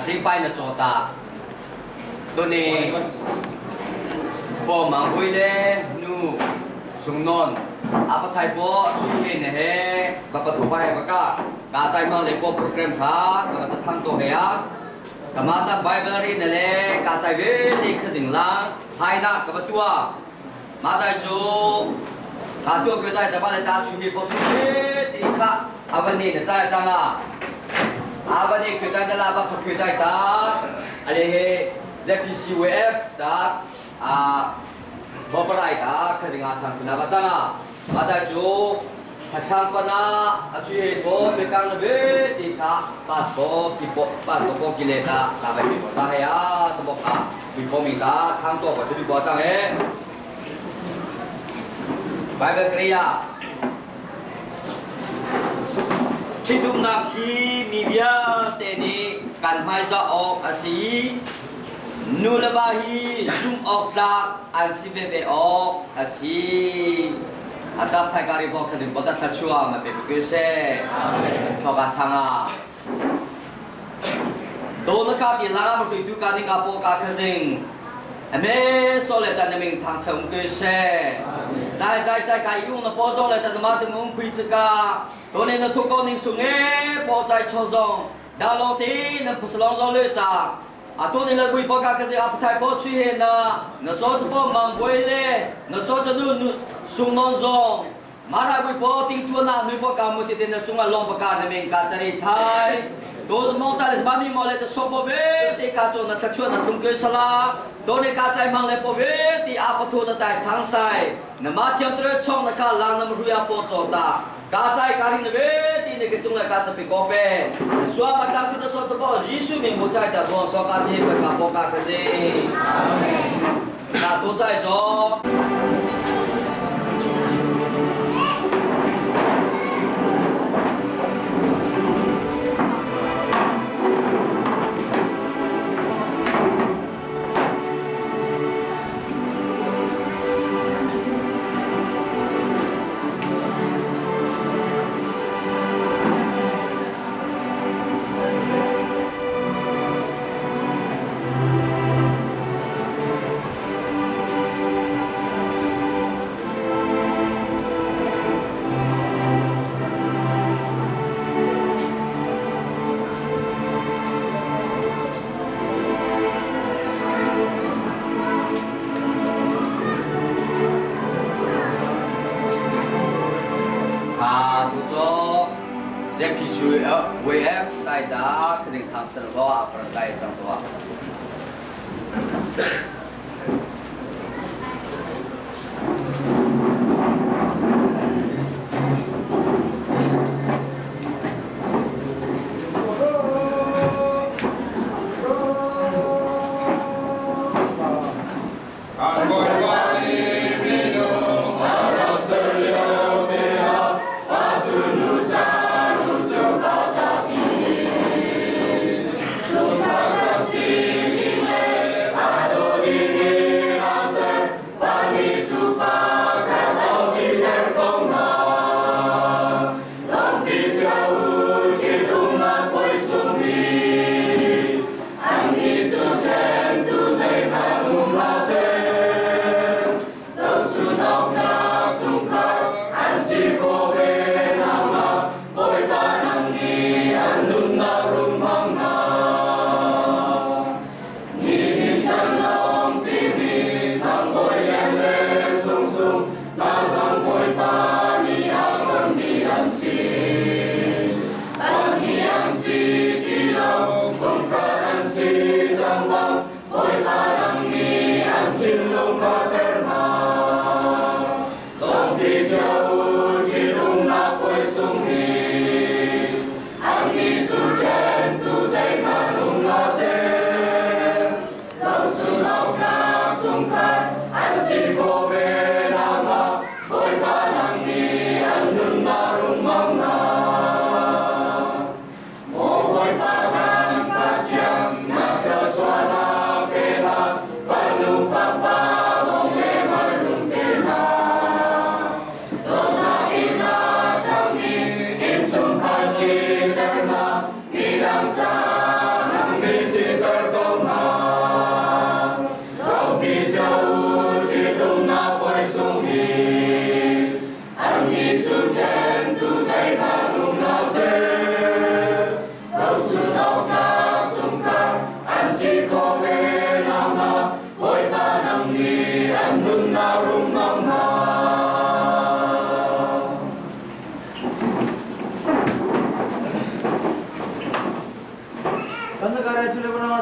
Hlingpai na chawta tuni po mang hui le nu sungnon apathai po chunghe ne he bapathu pa he baka ka chai mang le po program kha ka ba thang to he a kamata bible ri ne le ka chai ve ti khazing la hai na ka ba tua ma dai chu ka tua kyo dai ta ba le ta chu hi po su ti kha avani na chai changa avani kyo dai na la ba kyo dai ta ale he ZPCWF ta a boparai ta khazinga thang china ba changa ma dai chu thachang pana achu he ko mekang na be ti kha pas ko ki po pas ko ko ki le ta ka ba ki bo ta he a to bo kha bi ko mi ta thang to ko chu bi bo chang he Bible Kriya Ṭhitumnak hi mi vialte nih kan hmaizah awk a si. Nu le va hi zumh awk tlak an si veve awk a si. A cap thai ka ri bo khazing bota thachua ma pe pe se. Thoka changa. Do na ka ti langa ma sui tu ka ni ka po ka khazing. Ame so le tan ming thang chang ke se. Zai zai chai kai yung na po zong le tan ma te mung khui chika. To ne na thu ko ning sung e po chai cho zong. Da lo ti na phuslong zong le ta. A to ne la gui po ka khazing a phai po chui he na na so chu po mang boi le na so chu nu nu sung non zong. Mara gui po ting tu na nui po ka mu ti te na chunga long pa ka na ming ka chari thai. To mong cha le ba mi mo le te so po ve te ka cho na tha chua na thung ke sala. To ne ka chai mang le po ve ti a pa thu na tai chang tai. Na ma thiam tre chong na ka lang na mu ya po cho ta. Ka chai ka ring na ve ti ne ke chung la ka cha pi ko pe. Swa pa tang tu na so cha po Jisu mi mu chai ta bo so ka chi pa ka po ka ka ji. Na tu chai cho. ZPCWF 带达肯定扛起了个啊，不能带张多。Tagare tu le bana ma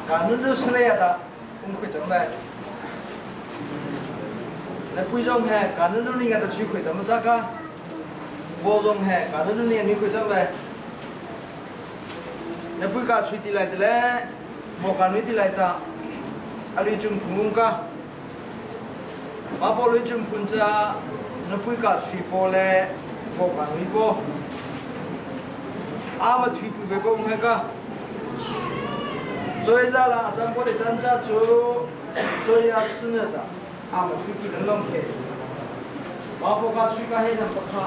Kanun sre da ung khui cham bai na pui zong he kanun ni nga ta chui khui cham sa ka bo zong he kanun ni ni khui cham bai na pui ka chui ti lai te le mo ka nui ti lai ta ali chung phung ka ma po lui chung phun cha na pui ka chui po le mo ka nui po a ma thui pui ve po he ka 所以za la chang po de chan cha chu choi ya sun da a ma thui pui nan long ke ma po ka chui ka he nam pakha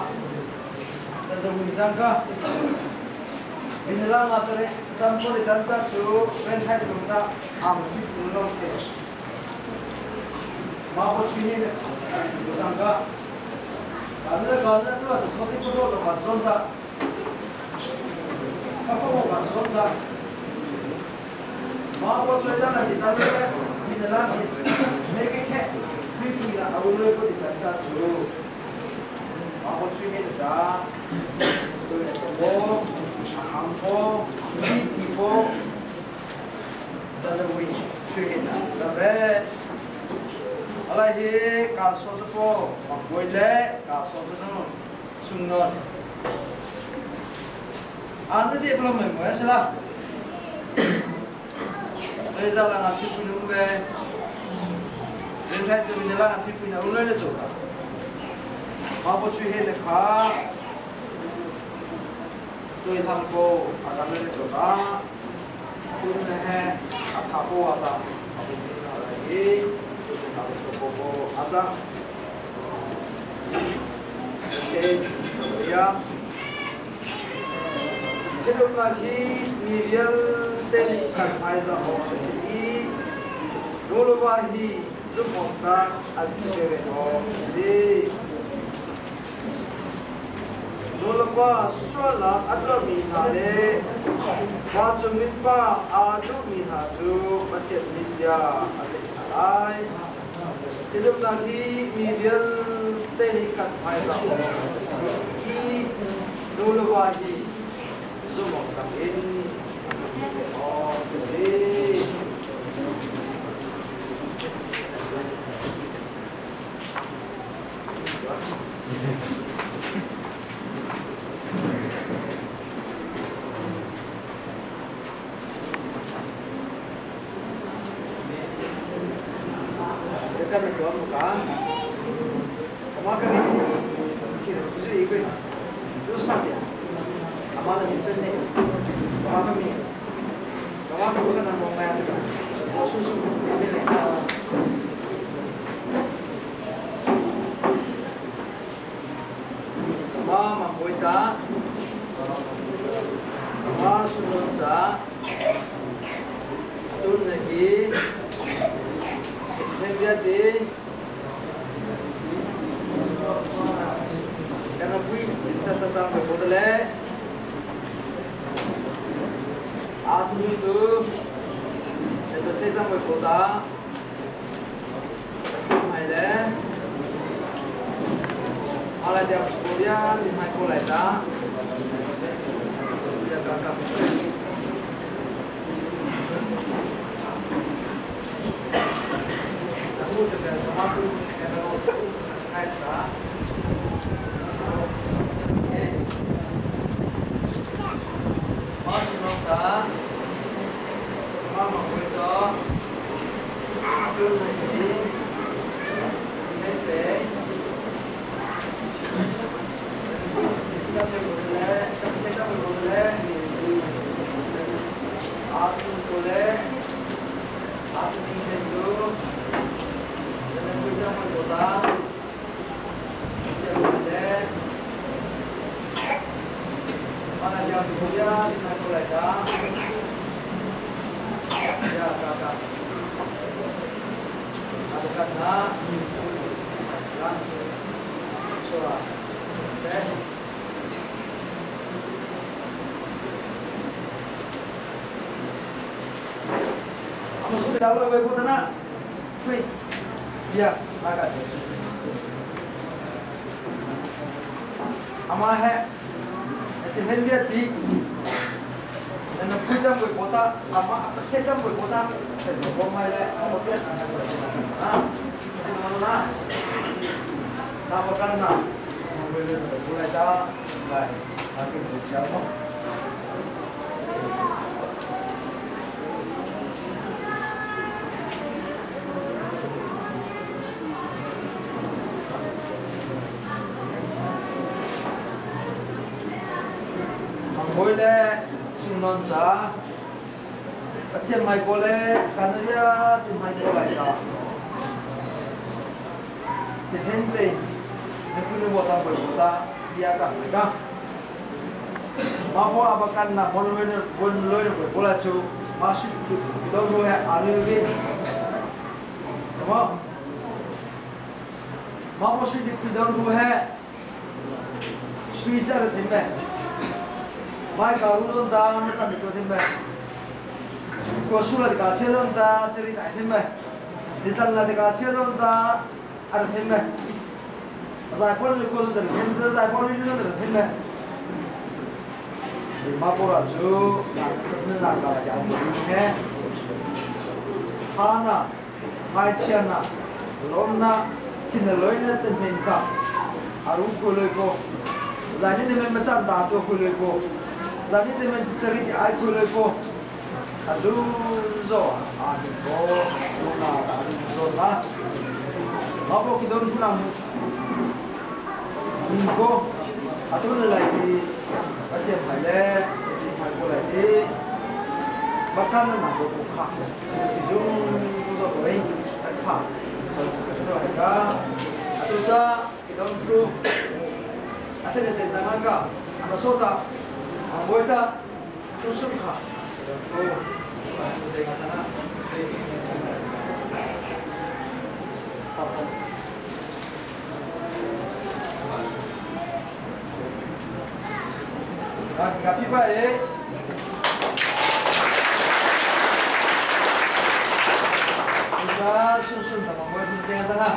da za win chang ka bin la nga tare chang po de chan cha chu ren thai tum da a ma thui pui long ke ma po chui he chang ka ka na ka na nu so ti po ro ka son da ka po ka son da ma po chui za na ti chan le min la ki me ke khe thui pui la a le po ti chan cha chu ma po chui he cha tôi po hang po mi pi po ta za wi chui he na cha be ala hi ka so chu po ma boi le ka so chu no sung non an de de blom me mo ya la tôi ra là ngã phi pui nung về đến thay tôi mình là ngã phi pui nào lên chỗ cả mà có truy hết được khá tôi thằng cô à dám lên chỗ cả tôi này à thà cô à ta à tôi là gì tôi thà cô cô cô à cha ok ya thế lúc nào khi mi vial tên kan ai za o si i lolo hi zum om ta an si ve o si lolo pa so la atlo mi na le wa chu min pa a chu mi na chu pathian ni ya a che lai thế lúc nào khi mi vial tên kan ai za o si i lolo hi zum om ta in o si Ama he Ti hen bia ti na phu jam koi pota ama apa se jam koi pota te zo ko mai le ko bia ha ti na na na ba kan na mo le ko lai ta lai ha ke bu cha mo Hoi le sungnon ca Pathian mai ko le Kanaria ti mai ko lai ta ti hen te na kunu bo ta boi ta bia ka mai ka ma bo abakan na bon loi na bon loi na boi bola chu ma su tu do ro he ani ri đúng không ma bo su di ku do ro he suy ra được thêm bè mai cả ru don ta mới chăn được thêm bè của su là cả xe don ta chơi đại thêm bè đi tân là cả xe don ta ăn thêm bè giải quân được quân được thêm giải quân đi được thêm bè mà cô là chú nên là cả giáo dục nhé hana mai chia na lom na thì là lối na tên mình cả aru ko loi ko zani de men machan da to ko loi ko zani de men chari ai ko loi ko azu zo a ni ko lo na da zo na ma bo ki don chu na mu min ko atu na lai ti ba che phai le ti phai ko lai ti ba kan na ko ko kha ti zum zo ko ei ta kha so ko ai ka atu cha đông su à thế là sẽ rằng cả mà số ta mà mỗi ta tu su khả đông su gặp như vậy chúng ta xuân xuân là mọi người chúng ta ra.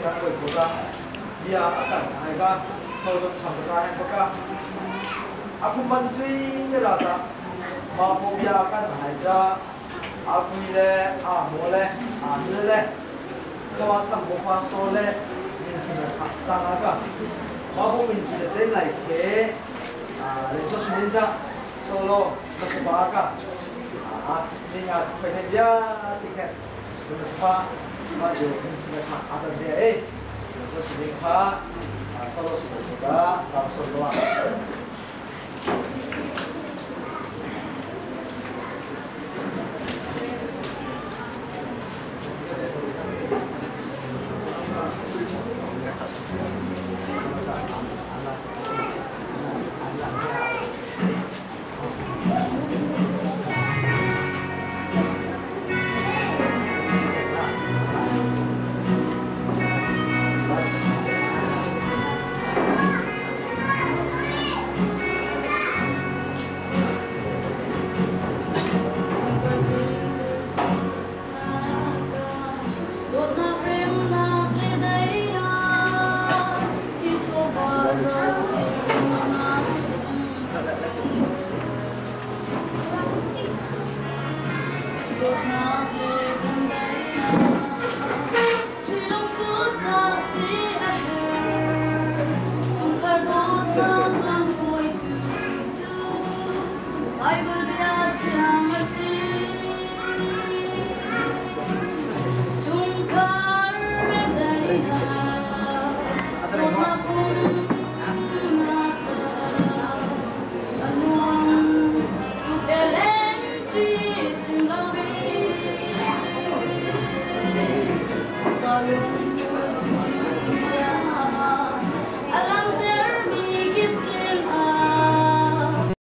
Cang koi ko ka bia a kan hai ka thol don cham ka hai ka a phum man tui ra ta ma pho bia kan hai cha a pui le a mo le a nil le kawa cham ko pastor le min kin a chang ka ma pho min kin a chen lai khe a le so sunin da solo ka sa ka a ni a pe ne bia ti khe ka sa ma jo min kin a a chan de e so sunin kha solo su ko ka ram so lo.